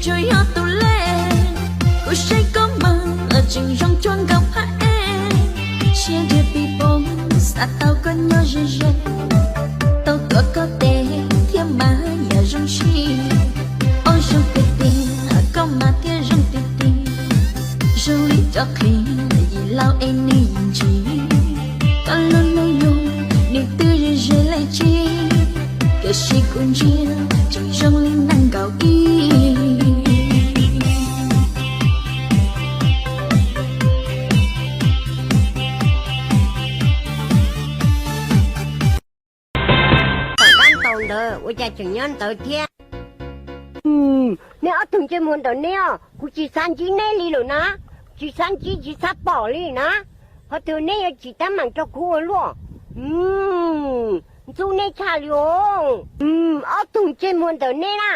Tsuas yog tus lej, kuv saib koj mas tseem zoo cuag nkauj phab ej. Siab ntsws pis pos, xav tau koj nyob ze ze. Tau tuav koj tes thiab mas yam zoo siab. Ob zoo tiag tiag, koj mas thiaj zoo tiag tiag. Zoo li cov qhiav yim laus es nws yim ntsis. Koj lub hnub nyoog nws twb ze ze li tsib, tiam sis kuv ntsia tseem zoo li nees nkaum ib. Tom qab ntaus ntawd ua cas tseem nyob ntawd thiab? Nej ob tug ntsej muag ntawm neb os, kuv tsis xav ntsib neb li lawm na, tsis xav ntsib tsis xav pom li na. Qhov twg neb yuav tsis teeb meem rau kuv ua luaj? Ntxub neb tshaj li os, ob tug ntsej muag ntawm neb na.